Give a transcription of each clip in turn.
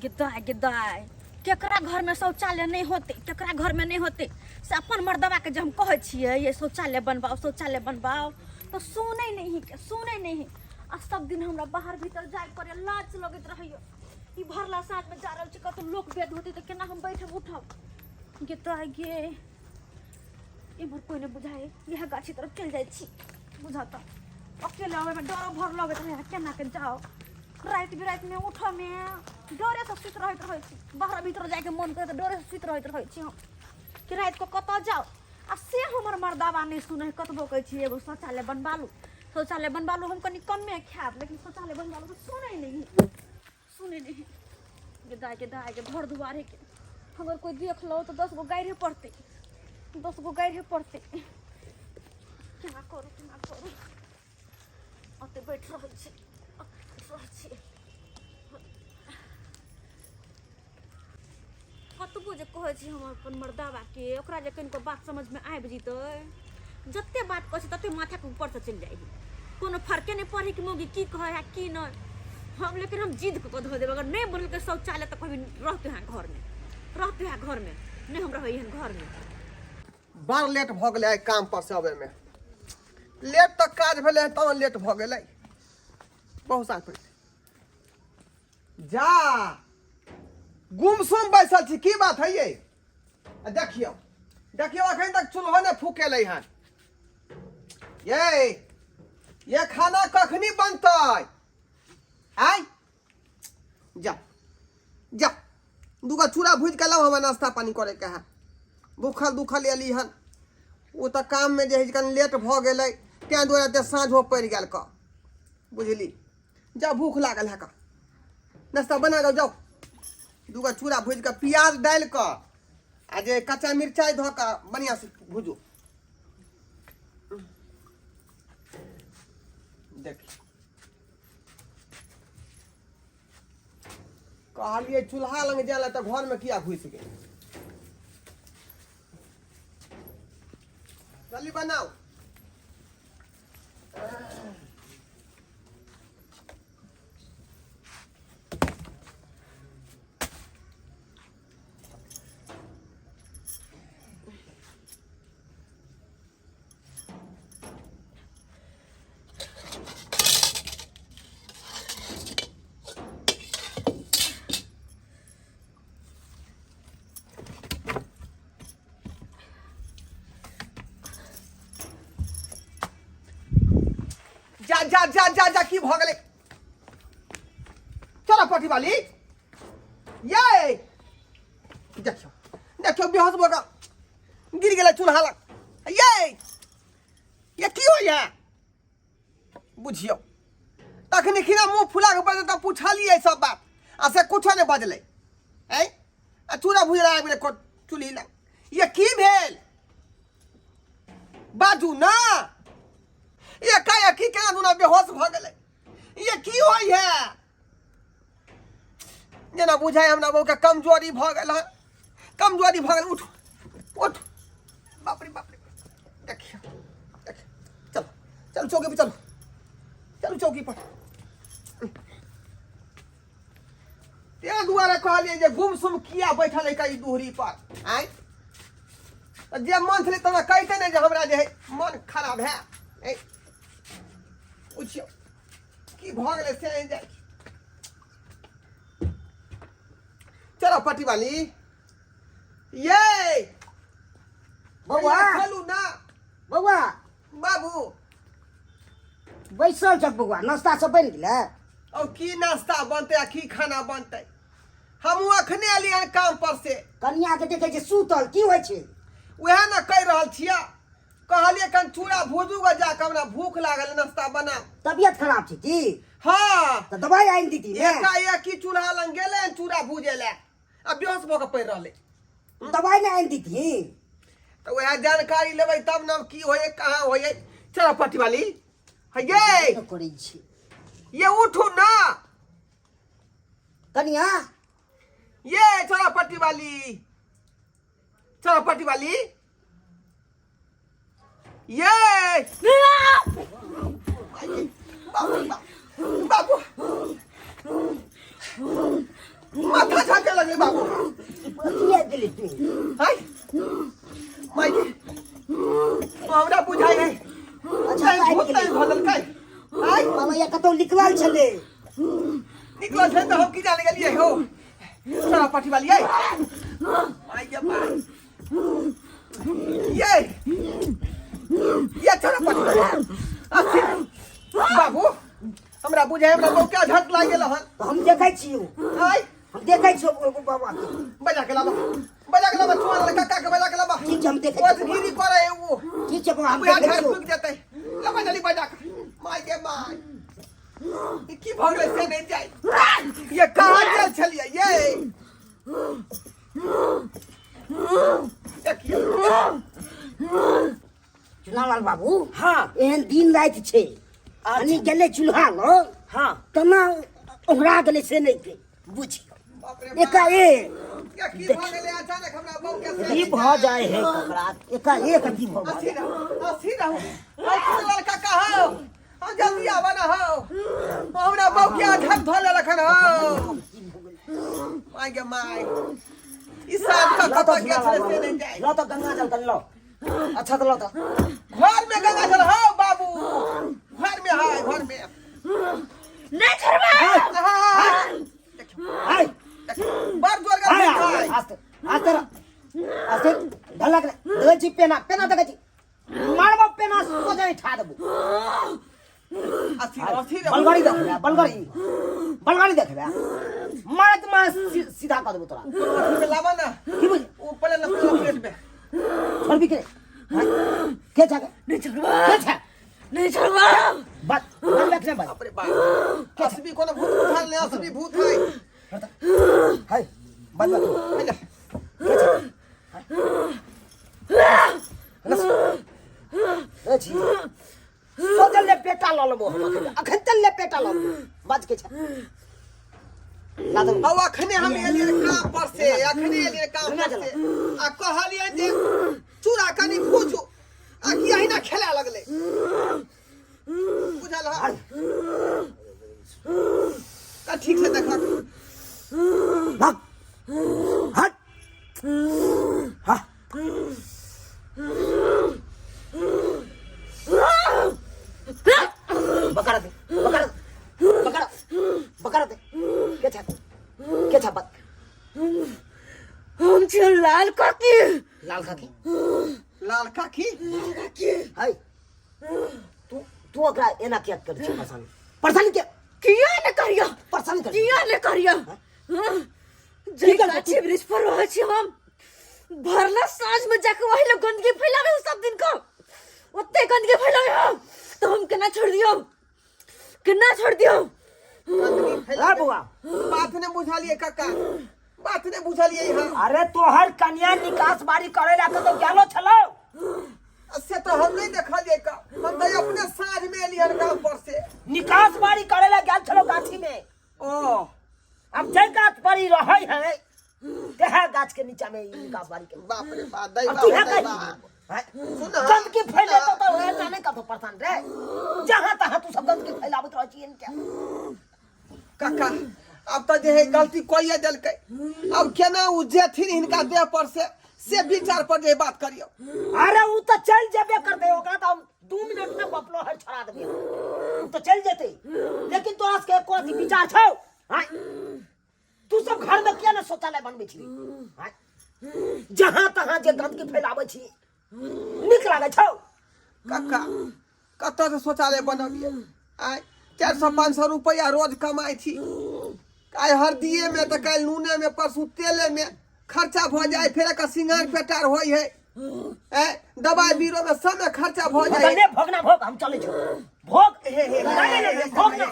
गे दाय गे दाय, केकरा घरमे शौचालय नहि होतै, केकरा घरमे नहि होतै से अपन मर्दबाके जे हम कहै छियै ये शौचालय बनबाउ शौचालय बनबाउ, तऽ सुनै नहि ही, सुनै नहि ही। आ सब दिन हमरा बाहर भीतर जाय पड़े, लाज लगैत रहैया। ई भरला साँझमे जा रहल छी, कतौ लोक वेद होतै तऽ केना हम बैठब उठब। गे दाय गे, इम्हर कोइ नहि बुझाइ, इएह गाछी तरफ चलि जाइ छी। बुझत अकेले आबैमे डरो भर लगैत रहै, केना के जाउ। राति बिरातिमे उठऽमे डरेसँ सुति रहैत रहै छी। बाहर भीतर जाइके मन करे तऽ डरेसँ सुति रहैत रहै छी हम कि रातिके कतऽ जाउ। आ से हमर मर्दाबा नहि सुनै है, कतबो कहै छी एगो शौचालय बनबा लू शौचालय बनबा लू, हम कनि कमे खायब लेकिन शौचालय बनबा लू, तऽ सुनै नहि है, सुनै नहि है। गे दाय गे दाय गे, घर दुआरेके अगर कोइ देख लो तऽ 10 गो गारिहे पड़तै, 10 गो गारिहे पड़तै। केना करू केना करू, ओतऽ बैठ रहल छी, बैठ रहल छी। कतबो जे कहै छी हम अपन मर्दाबाके, ओकरा जे कनिको बात समझमे आबि जेतै, जते बात कहै छी तते माथाके ऊपरसँ चलि जाइ है, कोनो फर्के नहि पड़ै कि मौगी की कहै है की नहि। हम लेकिन हम जिद कऽ कऽ धऽ देबै, अगर नहि बनेलकै शौचालय तऽ कभी रहतै अहाँ घरमे, रहतै अहाँ घरमे नहि, हम रहबै एहन घरमे। बड़ लेट भऽ गेलै आइ काम पर से अबैमे, लेट तऽ काज भेलै तहन लेट भऽ गेलै। बहुत साल पड़ि जा गुमसुम बैसल छी, की बात है ये? आ देखियौ देखियौ, अखन तक चूल्हो नहि फूकेलै हन। ये ये खाना कखनी बनतै? आय जा जा, दूगो चूड़ा भूजि के लाउ, हमरा नाश्ता पानी करे के है। भूखल दुखल एली हन, ओ तऽ काममे जे है कनि लेट भऽ गेलै, ताहि दुआरे एते साँझो पड़ि गेल कऽ, बुझली। जाउ, भूख लागल है कऽ, नाश्ता बना कऽ जाउ। दूगो चूड़ा भूजि कऽ प्याज डालि कऽ आ जे कच्चा मिरचाइ धऽ कऽ बढ़िआँसँ भूजू। देखी कहलियै चूल्हा लग जाय लए तऽ घरमे किया घुसि गेल? जल्दी बनाउ। जा जा जा जा जा, की भऽ गेलै? चलो पटी वाली, ये देखियौ देखियौ, बेहोश भऽ कऽ गिर गेलै चूल्हा लग। ये ये की होइए बुझियौ? तखनी खिना मुँह फुला कऽ बजल तऽ पुछलियै सब बात, आ से कुछो नहि बजलै। ऐ आ चूड़ा भुजला आबि गेलै चूल्ही लग। ये की भेल बाजू ना? ये का की केना दुना बेहोश भऽ गेलै? ये की होइ है? जेना बुझाइ हमरा बहुके कमजोरी भऽ गेल हन, कमजोरी भऽ गेल। उठ उठ, बाप रे बाप रे, देखियौ देखियौ। चलो चलो चौकी पर चलो, चलू चौकी पर। ताहि दुआरे कहलियै जे गुमसुम किया बैठल है ई दुहरी पर आँय? तऽ जे मन छलै तोरा कहिते नहि जे हमरा जे है मन खराब है। ऐ बुझियौ की भऽ गेलै से नहि जाइ। चलो पटी वाली, ये बौआ। चलू ना। बौआ। बाबू। बैसल छक बौआ, नाश्ता सब बनि गेलै? और की नाश्ता बनतै आ की खाना बनतै? हमहूँ अखने एलियै हन काम पर से। कनिया के देखै छै सुतल, की होइ छै? उएह ने कहि रहल छियै, कहलियै कन चूड़ा भूजू ग जाके, हमरा भूख लागल, नाश्ता बना। तबियत खराब छै की? हाँ। तऽ दवाइ आनि दीदी ने। एकाएक की चूल्हा लग गेलै हन चूड़ा भूजै लए आ बेहोश भऽ कऽ पड़ि रहलै। दवाइ नहि आनि दीदी? तऽ उएह जानकारी लेबै तब ने की होइए कहाँ होइए। चलो पटिवाली, हे ये करै छी। ये उठू ना। कनिया। ये चलो पटिवाली, चलो पटिवाली, ये बाबू बाबू। माथा झाके लगले बाबू। की आबि गेली तू? हाय माय गे, हमरा बुझाइ है। अच्छा, अच्छा, आबि भूत गेली। नहि भऽ देलकै आइ? बाबा, ये कतौ निकलल छलै? निकलल छै तऽ हम की जाने गेलियै हो, सारा पाठी वाली। आइ माय गे माय, ये ये छोरा पाठी वाली अस्सी बाबू, हमरा बुझाइ हमरा बहु के झट लागि गेल हन। तऽ हम देखै छियौ। आइ हम देखै छियौ ओहि बाबा के। बजा के लाबा, बजा के लाबा, चुआ लड़का काका के बजा के लाबा। ठीक छै, हम देखै छियौ। गिरी करे ओ। ठीक छै बाबा, हम बुझा देखै झाड़ छियौ। फूक जेतै, लाबा जल्दी बजा के। माय के my, ई की भऽ गेलै से नहि जाय। ये कहाँ गेल छलियै ये? देखियौ। चुनालाल बाबू। हाँ। एहन दिन राति छै, कनी गेलै चूल्हा लग। हाँ। केना ओंघरा गेलै से नहि के बुझियौ। बाप रे बाप। एकाएक ये की भऽ गेलै अचानक हमरा बहू के से? की भऽ जाइ है ककरा एकाएक की भऽ हँसी गेलै? रहू, हँसी रहू। हाय चुनालाल काका हौ, हम जल्दी आबऽ ना हौ, हमरा बहू के आघात धऽ लेलक हन हौ। My गे my, ई साँझ कऽ लऽ कतऽ तऽ गेल छलै से नहि जाय। लऽ तऽ गंगा जल कनि लऽ। अच्छा, तऽ लऽ तऽ। घर में गंगा जल हौ बाबू, घर में है, घर में। नहीं छोड़बा। आय। बड़ जोर आय। का। आस्ते आस्ते रह, आस्ते ढलक रे। देखै छी पेना, पेना देखै छी, मारबो पेना सोझे ठा देबो। अथी अथी रे। बलगाड़ी देखबे, बलगाड़ी, बलगाड़ी देखबे, मारत मार सीधा कऽ देबो तोरा। अथी में लावा ना। की बुझ? ऊपर ना प्लेट में। छोड़बी के हाँ? के छा के? नहीं छोड़बा। के छा? नहीं छोड़बा। बात बात रखने बात। बाप रे बाप, असली कोनो भूत उठल नहीं, असली भूत है। हाय, बात बात। आजा। ए छी सोचल ले पेटा लऽ लेबो हम अखन, अखन चल ले पेटा लऽ लेबो। बाज के छा ला दो। अब अखने हम एलियै काम पर से, अखने एलियै काम पर से आ कहलियै जे चूड़ा कनि भूजू, आ की अहिना खेला लगलै, बुझल हँ? तऽ ठीक से देखक। भाग, हट। हाँ, बकरा दे, बकरा, बकरा, बकरा दे। के छा, के छा? बात। हम छियै लाल काकी। लाल काकी? लाल काकी। हाय, तू तू ओकरा एना किया करै छी परेशानी? परेशानी के किया ने करियो? परेशानी कर। किया ने करियो? हाँ? जे की करबै? गाछी वृक्ष पर रहै छी हम, भरला साँझ में जाके वही लोग गंदगी फैलावे हो सब दिन को, ओते गंदगी फैलावे हो, तो हम केना छोड़ दियो, केना छोड़ दियो? गंदगी ला फैला। बौआ। बात ने बुझलियै काका, बात ने बुझलियै। हाँ। अरे, तोहर कन्या निकास बारी करे ला कतौ गेलो छलो? से तऽ हम नहि देखलियै का, हम तऽ अपने साँझ में एलियै हन गाम पर से। निकास बारी करे ला गेल छलो गाछी में। ओ। अब जे गाछ पर ही रहै है तेहा गाछ के नीचा में ई निकास बारी के। बाप रे बाप, दैबा। अब तू है हो दैबा। कहीं हैं? सुन। गंदगी फैले तो है जाने का तो परेशान रे, जहां तहां तू सब गंदगी फैलावत रहै छी इनके। काका, अब तऽ जे है गलती कइए देलकै, अब केना उ जेथिन हिनका देह पर से विचार पर जे बात करियौ। अरे, उ तो चल जेबे करते, ओकरा तो हम 2 मिनट में बपलो हर छड़ा देबे, उ तो चल जेते। लेकिन तोरा सबके एको अथी विचार छौ? हाँ? तू सब घर में किया ना शौचालय बनबै छी? हाँ? जहां तहां जे गंदगी फैलाबै छी, नीक लागै छौ? काका, कतऽ से शौचालय बनबियै? आइ 400 500 रुपैआ रोज कमाइ छी, आइ हरदिए में तऽ काल्हि नूने में, परसू तेले में खर्चा भऽ जाइ, फेर एकर सिंगार पेटार होइ है, ए दवाई बीरो में सब में खर्चा भऽ जाइ है। ले भोग ना भोग, हम चलै छौ भोग। हे, हे, नहीं, नहीं, नहीं, भोग ना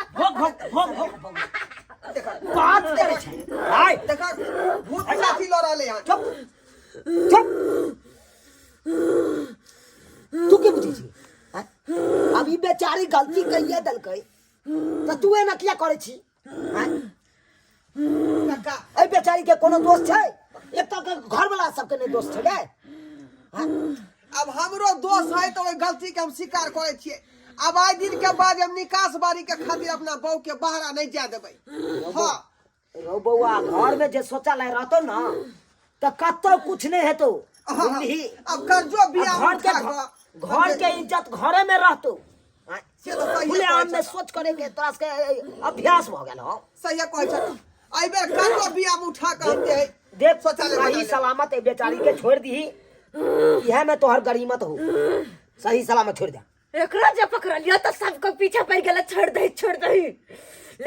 भोग, भोग, भोग, भोग, भोग। बात करै छै आय। देखा, भूत साथी लऽ रहलै हन। चुप चुप, तू की बुझै छी? आँय? अब ई बेचारी गलती कहिए देलकै तऽ तू एना किया करै छी? आँय? काका। एहि बेचारी के कोनो दोष छै? एक तऽ घरवाला सबके नहि दोष छै गे? आँय? अब हमरो दोष है तऽ ओहि गलती के हम स्वीकार करै छियै। अब आइ दिन के बाद हम निकास बारी के खातिर अपना बहू के बाहरा नहीं जाय देबै। हाँ। रौ बौआ घर में जे शौचालय रहतो ना तऽ कतौ कुछ नहीं हेतो बुझलिही अब कर्जो बिया आ घर के उठा कऽ घर के इज्जत घरे में रहतो से तऽ सहिए खुले कहै आम में छह। सोच करे के तोरा सबके अभ्यास भऽ गेल हौ सहिए कहै छह एहि बेर कर्जो बिया उठा कऽ हम जे है देख शौचालय बना सही लेब। सलामत ए बेचारी के छोड़ दीही इहे में तोहर गरीमत हो सही सलामत छोड़ दे एकरा जे पकड़लियो तऽ सबके पीछा पड़ि गेलै छोड़ दही छोड़ दही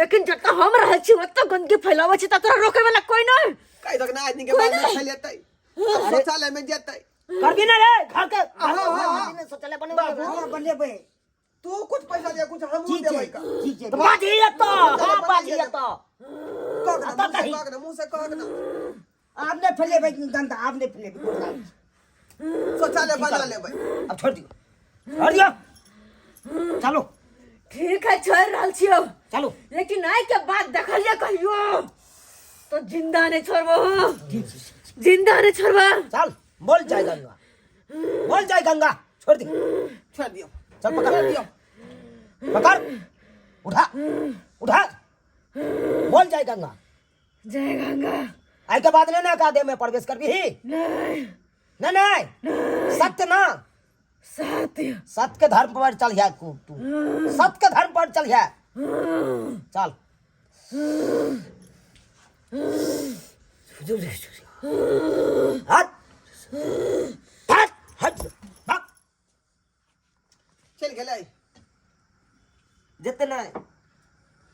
लेकिन जतऽ हम रहै छी ओतऽ गंदगी फैलाबै छी तऽ तोरा रोकै वाला कोई नहीं कहि दक ना आदमी के कोई बाद नहीं। नहीं फैलेतै अब शौचालय में जेतै करबी ना रे घर के हाँ, हाँ, हाँ। घर शौचालय बनेबै हाँ बनेबै तू कुछ पैसा दे कुछ हमहूँ ठीक छै देबै का ठीक छै तो बाजी एतऽ हाँ बाजी एतऽ कह ना अतऽ मुँह से कही। कह ना मुँह से कह ना आब नहि फैलेबै गन्दा आब नहि फैलेबै गोर लागै छी। शौचालय बना लेबै अब छोड़ दियो छोड़ दियो चलो ठीक है छोड़ रहल छियो चलो लेकिन आइ के बाद देखलिए कहियो तो जिंदा नहीं छोड़बो जिंदा नहीं छोड़बो चल बोल जाए गंगा बोल जाए गंगा छोड़ दी छोड़ दियो चल पकड़ छोड़ दियो पकड़ उठा उठा बोल जाए गंगा जय गंगा आई के बाद नहीं ना का दे में प्रवेश कर भी नहीं नहीं नहीं सत्य ना सत्य सत्य के धर्म पर चल है तू सत्य के धर्म पर चल है चल हट हट हट भाग चलि गेलै जेते नहीं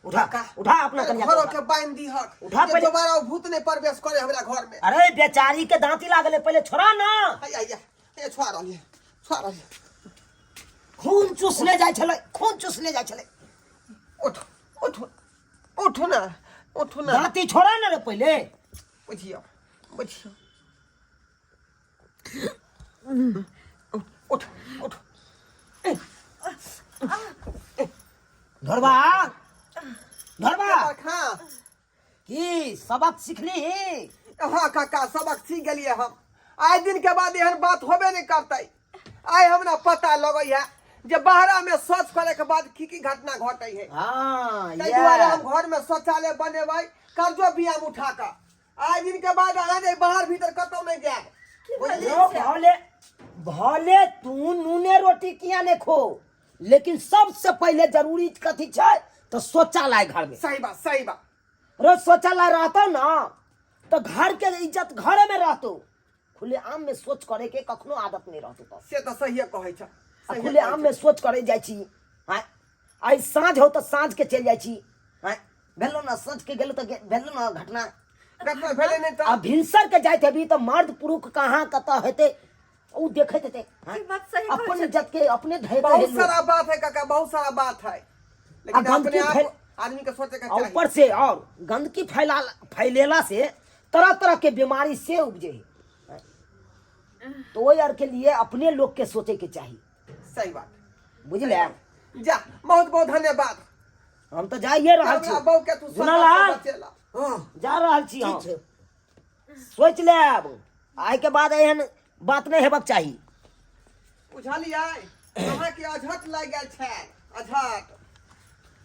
उठा उठा अपना कन्या को घरो उठा। के बांधि दीहक उठा जे पहिले। दोबारा ओ भूत नहीं प्रवेश करे हमरा घर में अरे बेचारी के दांती लागले पहले छोड़ा ना हैया हैया हैया छुआ रहल है छुआ रहल है खून चूसने जाय छले खून चूसने जाय छले उठ उठ उठ ना उठ ना दांती छोड़ा ना रे पहले बुझियो बुझियो उठ उठ धरबा धरबा खा की सबक सिखली हाँ काका सबक सीख गेलियै हम आइ दिन के बाद एहन बात होबे नहीं करतै आइ हमरा पता लगै है जे बाहरा में शौच करे के बाद की की घटना घटै है हाँ ताहि दुआरे हम घर में शौचालय बनेबै कर्जो बियाम उठा कऽ आइ दिन के बाद अहाँ जे बाहर भीतर कतौ नहीं जायब बुझलियै? यो भले भले तू नूने रोटी किया ने खो लेकिन सबसे पहले जरूरी कथी छै तो शौचालय घर में सही बात सही बात रोज शौचालय रहतो ना तो घर के इज्जत घरे में रहतो खुले आम में सोच करे के कखनो आदत नहीं रहतो तो से तऽ सहिए कहै छ आ सहिए खुले कहै आम में सोच करे जाइ छी आँय आइ साँझ हो तऽ साँझ के चलि जाइ छी आँय भेलो ना साँझ के गेलो तऽ भेलो ना घटना छ। घटना भेलै नहि आ तऽ भिनसर के जाइत हेबी तऽ मर्द पुरुष कहाँ कतऽ हेतै उ देखैत हेतै आँय? ई बात सही कहै अपन छथिन। इज्जत के अपने धैर्य बहुत सारा बात है काका बहुत सारा बात है लेकिन गंदगी अपने आप आदमी के सोचे के आ चाही ऊपर से और गंदगी फैला फैलेला से तरह तरह के बीमारी से उपजे है तो ओहि आर के लिए अपने लोग के सोचे के चाही सही बात बुझले जा बहुत बहुत धन्यवाद हम तऽ जाइए रहल हमरा छी बहू के तू गुनालाल बचेला हाँ जा रहल छी हम ठीक छै सोचि लेब आइ के बाद एहन बात नहि हेबाक चाही बुझलियै अहाँके अझट लागि गेल छै अझट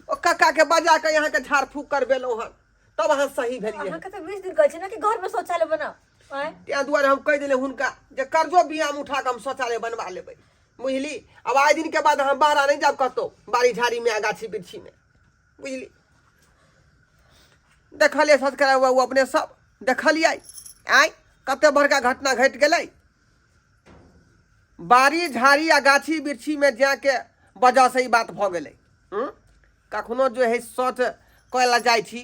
ओ कक्का के बजा के अहाँके झाड़ फूक करबेलहुँ हन तब अहाँ सही भेलियै अहाँके तऽ 20 दिन कहै छै ने कि घरमे शौचालय बनाउ आँय ताहि दुआरे हम कहि देलियै हुनका जे कर्जो बियाम उठा कऽ हम शौचालय बनवा लेबै बुझली आब आइ दिनके बाद अहाँ बाहर नहि जायब कतहु बाड़ी झाड़ीमे आ गाछी वृक्षीमे बुझली देखलियै सस्कराइब बाबू अपने सब देखलियै आँय कते बड़का घटना घटि गेलै बाड़ी झाड़ी आ गाछी वृक्षीमे जाके वजहसँ ई बात भऽ गेलै हूँ कखनो जे हइ शौच करै लए जाइ छी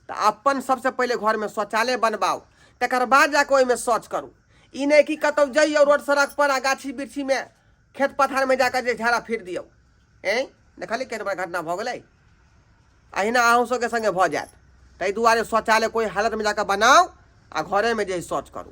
तऽ अपन सबसँ पहिले घरमे शौचालय बनबाउ तकर बाद जाकऽ ओहिमे शौच करू ई नहि कि कतहु जइयौ रोड सड़क पर आ गाछी वृक्षीमे खेत पथारमे जाकऽ जे झाड़ा फिर दियौ एँ देखलियै केहन बड़ा घटना भऽ गेलै अहिना अहूँ सबके सङ्गे भऽ जायत ताहि दुआरे शौचालय कोइ हालतमे जाकऽ बनाउ आ घरेमे जे हइ शौच करू